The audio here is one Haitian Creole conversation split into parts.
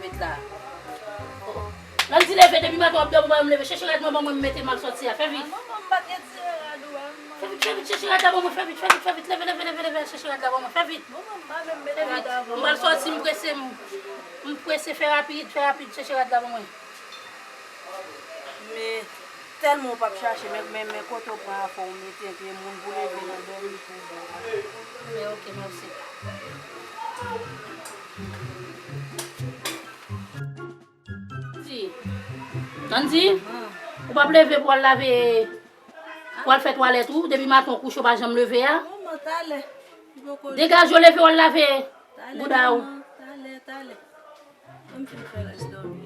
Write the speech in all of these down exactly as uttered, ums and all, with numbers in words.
Met la. Landy, leve, depi maten w ap dòmi, w pa janm leve. Chèche rad mwen ban mwen, m mete m al sòti a. Fè vit. Fè vit, fè vit, chèche rad la ban mwen, fè vit, fè vit, fè vit. Leve, leve, leve, leve, chèche rad la ban mwen, fè vit. Fè vit. M pral sòti, m prese, m, m prese, fè rapid, fè rapid, chèche rad la ban mwen. Men, tèlman w p ap chache, men, men, men kote w pran afè w mete, ke moun pou leve nan dòmi pou ou. Men, ok, mèsi. Di, Landy, ou p ap leve pou al lave, pou al fè twalèt ou, depi maten w kouche w pa janm leve a? Manman, talè. Degaje w, leve w al lave bouda w. Talè, manman, talè, talè. Ann fin fè rès dòmi.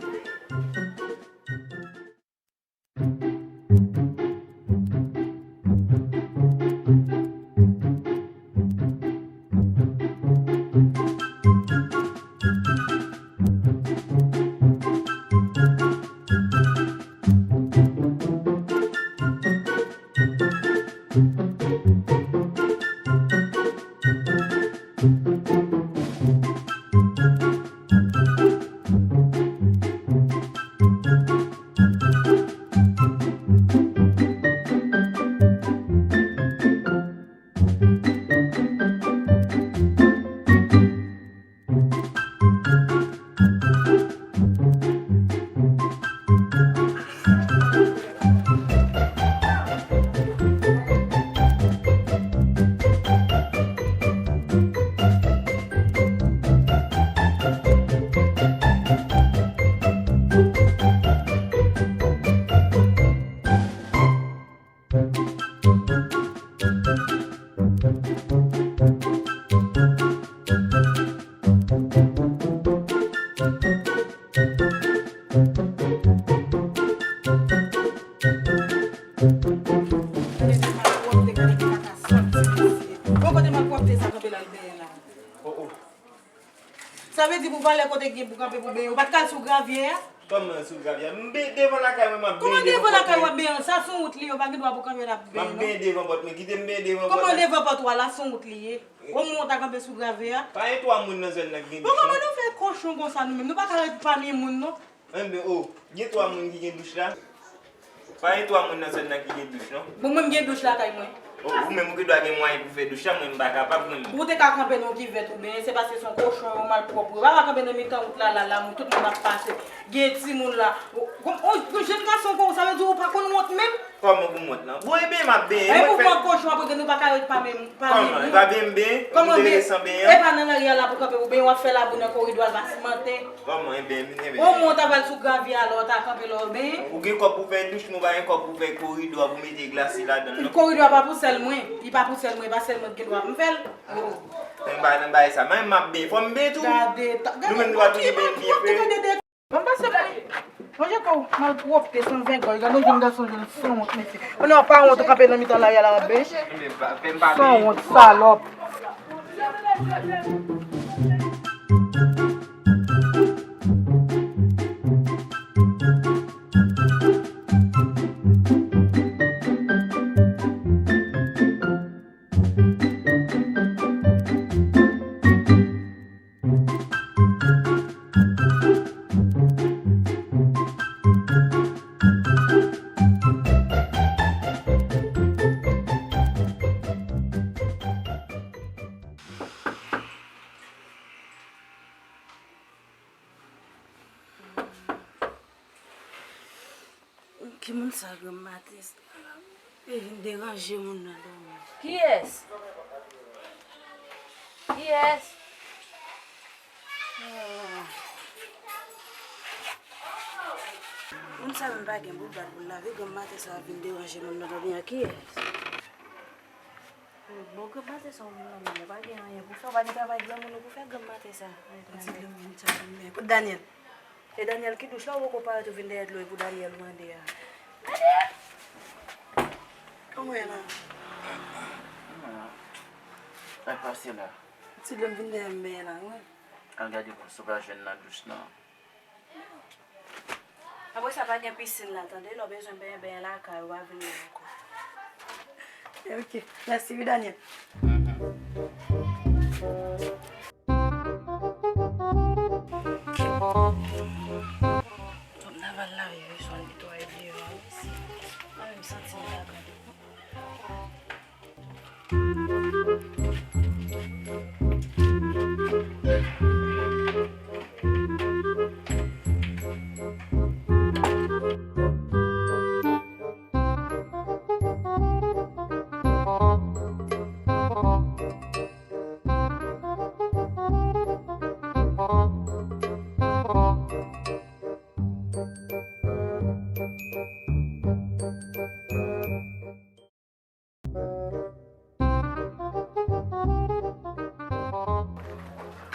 Gade malpwòpte, gade ki kaka sòti, mesye. Bon, kote malpwòpte sa kanpe la, l benyen la? Oh, oh. Sa vle di pou valè kote gen pou kanpe pou benyen, ou pa t ka al sou gravyè a? Kòman sou gravyè a? M ben-, devan lakay mwen, m ap benyen. Kòman devan lakay w ap benyen? Sa se yon wout li ye, ou pa gen dwa pou kanpe la pou benyen, non. M ap benyen devan pòt mwen, kite m benyen devan pòt la. Kòman devan pòt ou a la, se yon wout li ye? Omwen w ta kanpe sou gravyè a? Pa gen twa moun nan zòn nan ki gen douch, non. Bon, kòman nou fè kochon konsa nou menm? Nou pa ka ret pami moun, non. Enben, o, gen twa moun ki gen douch la. Pa gen twa moun nan zòn nan ki gen douch, non. Bon, mwen, m gen douch lakay mwen. O, ou menm, ou gen dwa gen mwayen pou fè douch la, mwen, m pa kapab, mwen. Ou te ka kanpe nan kivèt ou benyen, se paske se yon kochon, yon malpwòp. Ou pa ka kanpe nan mitan wout la, la, la, moun, tout moun ap pase. Gen timoun la. O, o, o, jèn gason kon ou, sa vle di ou pa konn wont menm? Kòman pou m wont lan? Bon, enben, m ap benyen. E pou pran kochon, apre ke nou pa ka ret pa menm, pa menm. Kòman? E pa benyen m benyen? Kòman benyen? Ou te rele san benyen? E pa nan lari a la pou kanpe pou benyen, w ap fè labou nan koridò a, l va simanten. Kòman, enben, enben. Omwen w ta pral sou gravyè a, lè w ta kanpe, lè w benyen. Ou gen kòb pou fè douch, men w pa gen kòb pou fè koridò a, pou mete glasi ladan l, non. Koridò a pa pou sèl mwen. Li pa pou sèl mwen, e pa sèl mwen ki gen dwa pou m fè l. O. Nan bagay, nan bagay sa, mwen, m ap benyen. Fò m benyen tou. Gade, ta-, gade, nou menm nou pa toujou benyen byen fre. Gade, gade. Ban m pase pou li. Manje kò w, malpwòpte, sanvègòy. Gade yon jèn gason jwenn sanwont, mesye. Konnen w pa wont, ou kanpe nan mitan lari a la, w ap benyen. Sanwont, salòp. Ki moun sa, granm maten sa? Li vin deranje moun nan dòmi. Kiyès? Kiyès? Ah. Moun sa menm pa gen boubad pou l lave, granm maten sa vin deranje moun nan dòmi an, kiyès? Bon, granm maten sa, ou menm, ou pa gen anyen pou fè, ou pa gen travay granmoun ou pou fè granm maten sa. Ti granmoun sa, men. Kote Daniel? E Daniel ki douch la, ou poko parèt, ou vin dèyè dlo, e pou Daniel ou mande a. Daniel! Kòman w ye la? Sa k pase la? Ti dlo m vin dèyè m benyen la, wi. Al gade pou si w pa jwenn nan douch lan. Apre sa, pa gen pisin la, tande. Lè w bezwen benyen, benyen lakay ou, pa vin la ankò. Ok. Mèsi, wi, Daniel. Mhm. Ki, Tout naval la, yo, son netwaye deyò a, wi, si. Mwen menm santi m pa byen.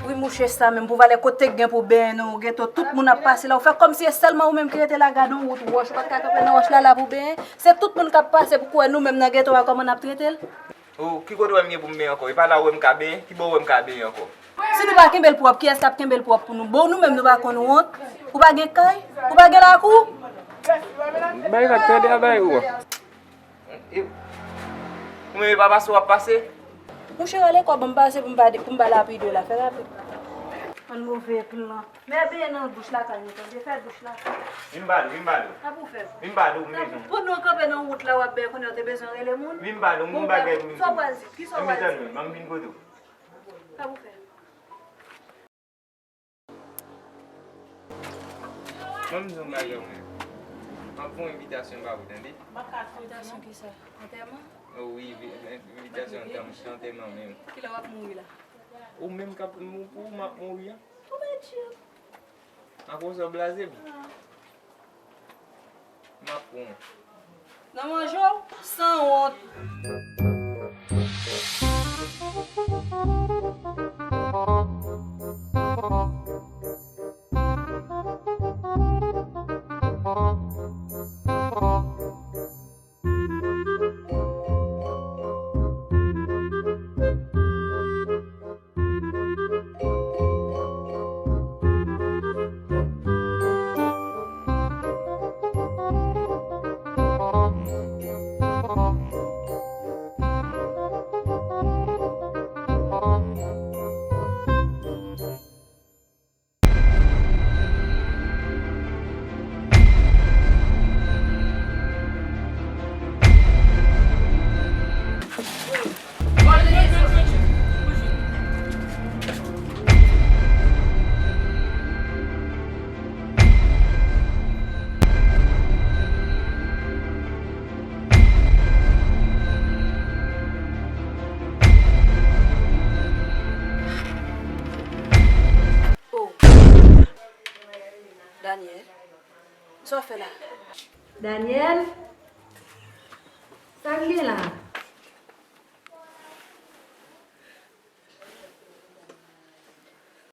Wi, mouche, sa menm, pou valè kote k gen pou benyen nan yon geto, tout moun ap pase la. Ou fè kòmsi e sèlman ou menm ki rete la, gade yon wout wòch, ou pa t ka kanpe nan wòch la, la pou benyen. Se tout moun k ap pase pou kwè nou menm nan geto a, kòman n ap trete l. O, ki kote w wè m gen pou m benyen ankò? E pa la w wè m ka benyen? Ki bò w wè m ka benyen ankò? Si nou pa kenbe l pwòp, kiyès k ap kenbe l pwòp pou nou? Bon, nou menm nou pa konn wont. Ou pa gen kay? Ou pa gen lakou? Bay rat tande a bay ou an. E, ou menm e pa pase w ap pase? Mouche, rale kò ban m pase pou m pa, pou m pa lapide w la. Fè rapid. Ann move plan. Men benyen nan douch lakay nou, tande, fè douch la. Vin ba nou, vin ba nou. Sa pou fè? Vin ba nou, m bezwen w. Pandan w kanpe nan wout la, w ap benyen, kounye a w te bezwen rele moun? Vin ba nou, m gon bagay pou m di w. Sa w pral di? Kisa w pral di? Ann vin kote w. Sa pou fè? Ban m di w yon bagay, mwen. M ap voye envitasyon ba ou, tande? Envitasyon kisa? Antèman? O wi, envi-, envitasyon antèman, antèman menm. Kilè w ap mouri la? Ou menm k ap, pou ou m ap mouri an? Ou mèt chèf. Akoz w blaze m? M ap pran w. Nan manje w? Sanwont. Oh. Daniel, sa w fè la? Daniel, sa k gen la?